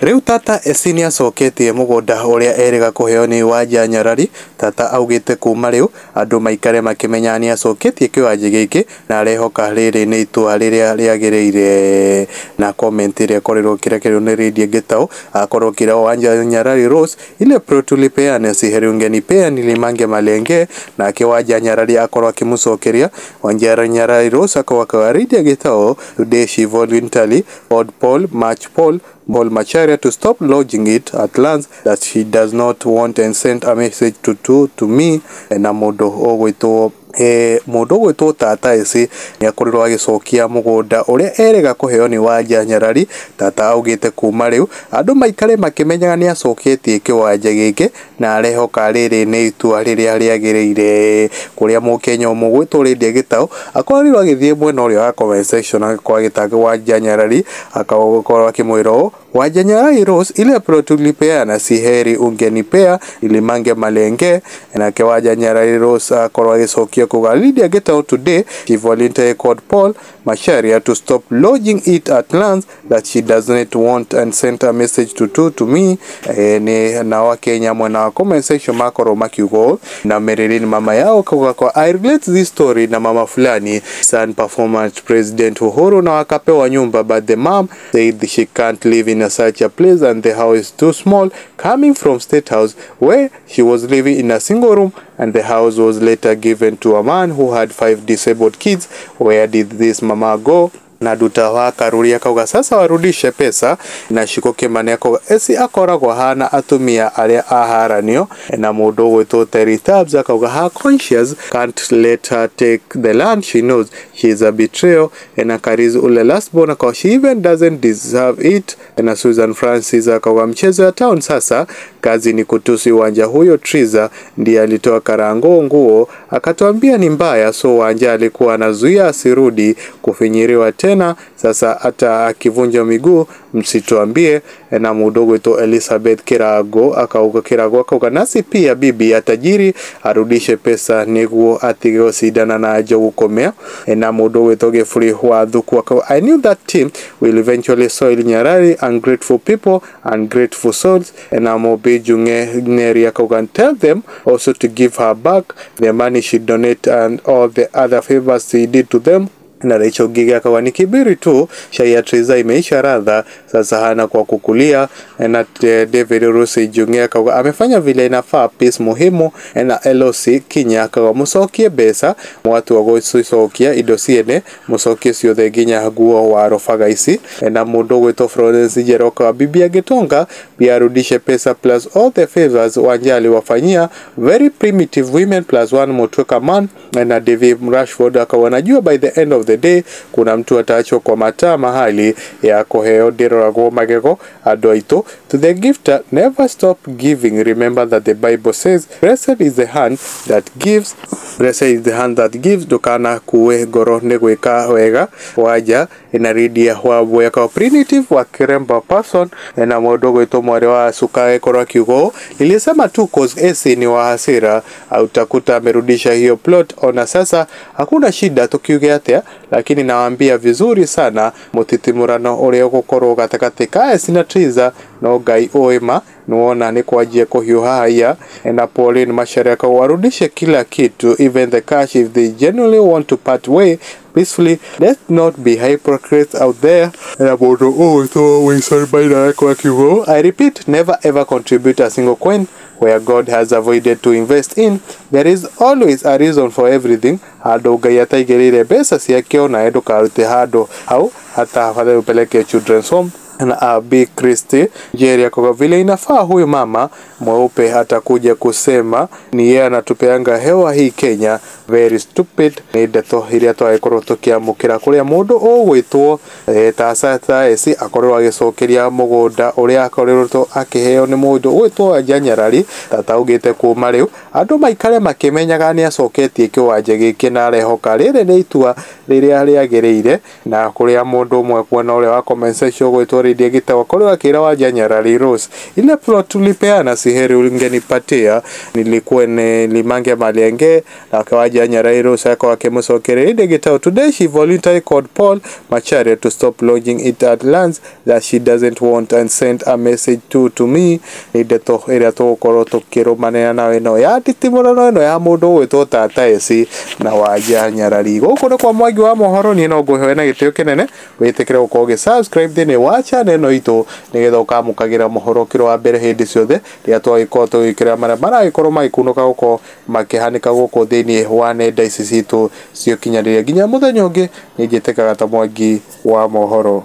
Rĩu Tata Esi nĩacoketie mũgũnda ũrĩa erĩga kũheo nĩ Wanja Nyarari. Tata augĩte kuma rĩu andũ maikare makĩmenyaga nĩacoketie kĩwanja gĩkĩ na arehoka rĩrĩ nĩ itua rĩrĩa rĩagĩrĩire. Na comment ĩrĩa ĩkorirwo ĩkĩrekererio nĩ Lydia Gitau akorwo akĩra Wanja Nyarari Rose ile plot tulipeana si heri ungenipea nilimange malenge. Nake Wanja Nyarari akorwo akĩmũcokeria Wanja Nyarari Rose akorwo Lydia Gitau today she voluntarily called Paul March Paul Paul Macharia to stop lodging it at lands that she does not want and sent a message to me. Na mũndũ ũgwĩtwo mũndũ ũgwĩtwo Tata Esi nĩakorirwo agĩcokia mũgũnda ũrĩa erĩga kũheo nĩ Wanja Nyarari. Tata augĩte kuma rĩu andũ maikare makĩmenyaga nĩacoketie kĩwanja gĩkĩ na arehoka rĩrĩ nĩ itua rĩrĩa rĩagĩrĩire. Kũrĩa mũkenya ũmwe ũgwĩtwo Lydia Gitau akorirwo agĩthiĩ mwena ũrĩa wa comment section agĩkorwo agĩtag Wanja Nyarari akakorwo akĩmwĩra ũũ: Wanja Nyarari Rose, ile plot tulipeana si heri ungenipea nilimange malenge. Nake Wanja Nyarari Rose akorwo agĩcokia kuga Lydia Gitau today she voluntarily called Paul Macharia to stop lodging it at lands that she does not want and sent a message to me. Nĩ nao akenya mwena wa comment section makorwo makiuga ũũ. Na Marilyn mama yao kuga kwa I relate this story na mama fulani son performance President Uhuru na wakapewa nyumba, but the mom said she can't live in a such a place and the house is too small, coming from State House where she was living in a single room, and the house was later given to a man who had 5 disabled kids. Where did this mama go? Na Duta wa Karuri akauga sasa warudishe pesa. Na Shiko Kimani akauga Esi akoragwo hana atumia arĩa aharanio. Na mũndũ ũgwĩtwo Terry Tubbs akauga her conscience can't let her take the land, she knows she is a betrayal. Na Kariz ule last born akauga she even doesn't deserve it. Na Susan Francis akauga mchezo ya town sasa kazi ni kutusi Wanja, huyo Triza ndiye alitoa Karango nguo akatuambia ni mbaya, so Wanja alikuwa anazuia asirudi kufinyiriwa tena, sasa hata akivunja miguu msituambie. Na mudogo to Elizabeth Kirago akauga Kirago akauga nasi pia bibi ya tajiri arudishe pesa niguo atige gũcindana na Njogu Komea. Na mũndũ ũgwĩtwo Gĩburi wa Thuku akauga I knew that team will eventually soil Nyarari, ungrateful people, ungrateful souls. Na Mobi Junge Neri akauga tell them also to give her back the money she donate and all the other favors she did to them. Na Rachel Gigi akawa ni kibiri tu, shai ya Triza imeisha radha, sasa hana kwa kukulia. Na David Rusi Junge akawa amefanya vile inafaa, peace muhimu. Na LOC Kinya akawa mucokie mbeca watu wa gũcicokia indo ciene mucokie ciothe nginya nguo wa robaga ici. Na mũndũ ũgwĩtwo Florence Njero akawa bibi agĩtonga pia arudishe pesa plus all the favors Wanja aliwafanyia, very primitive women plus one Mutweka man. Na David Rashford akawa najua by the end of the day kuna mtu ataachwa kwa mataa mahali ya kuheo ndiroragwo magego andũ aitũ. To the gifter, never stop giving, remember that the Bible says blessed is the hand that gives, blessed is the hand that gives. Ndukana kuwe ngoro nĩ gwĩka wega. Wanja na Lydia wa kwa primitive wa Kiremba person. Na mũndũ ũgwĩtwo mwarĩ wa Suka agĩkorwo akiuga ũũ, nilisema tu cause AC ni wa hasira, utakuta amerudisha hiyo plot, ona sasa hakuna shida tukiuge atia, lakini nawaambia vizuri sana mutitimurano ũrĩa ũgũkorwo gatagatĩ ka Esi na Triza no Ngai ũĩ ma nuona ni kwanjia kuhiuha haya. Na Pauline Macharia warudishe kila kitu even the cash if they genuinely want to part way peacefully, let's not be hypocrites out there. Na mũndũ ũgwĩtwo Wilson Maina akiuga I repeat, never ever contribute a single coin where God has avoided to invest in. There is always a reason for everything. Handũ Ngai ataigĩrĩire mbeca ciake onawe ndũkarute handũ hau hata afadhali upeleke children's home. Na Abi Christie Jerry akoga vile inafaa huyu mama mweupe atakuja kusema ni yeye anatupeanga hewa hii Kenya, very stupid. Nĩ ndeto iria twagĩkorwo tũkĩamũkĩra kũrĩa mũndũ ũgwĩtwo Tata Esi akorirwo agĩcokeria mũgũnda ũrĩa akorirwo akĩheo nĩ mũndũ ũgwĩtwo Wanja Nyarari. Tata augĩte kuma rĩu andũ maikare makĩmenyaga nĩacoketie kĩwanja gĩkĩ na arehoka rĩrĩ nĩ itua rĩrĩa rĩagĩrĩire. Na kũrĩa mũndũ ũmwe kuona ũrĩa wa comment section ũgwĩtwo Lydia Gitau akorirwo akĩra Wanja Nyarari Rose, ile plot tulipeana si heri ungenipatia nilikuwa nilimange malienge. Nake Wanja Nyarari Rose akorwo akĩmũcokeria Lydia Gitau, today she voluntarily called Paul Macharia to stop lodging it at lands that she doesn't want and sent a message to me. Nĩ ndeto ĩrĩa tũgũkorwo tũkĩrũmanĩra nayo ĩno ya nditimũrano ĩno ya mũndũ ũgwĩtwo Tata Esi na Wanja Nyarari. Gũkũ nĩ kwa Mwangi wa Mohoro, niĩ no ngũhe na gĩtĩo kĩnene wĩtĩkĩre gũkorwo ũgĩ subscribe thĩinĩ wa channel ĩno itũ nĩgetha ũkamũkagĩra mohoro kĩro wa mbere hĩndĩ ciothe rĩrĩa twagĩkorwo tũgĩkĩra marĩa maragĩkorwo magĩkunũka gũkorwo makĩhanĩka gũkũ thĩinĩ wa nenda ici citũ cia ũkinyanĩria. Nginya mũthenya ũngĩ, niĩ njĩtĩkaga ta Mwangi wa Mohoro.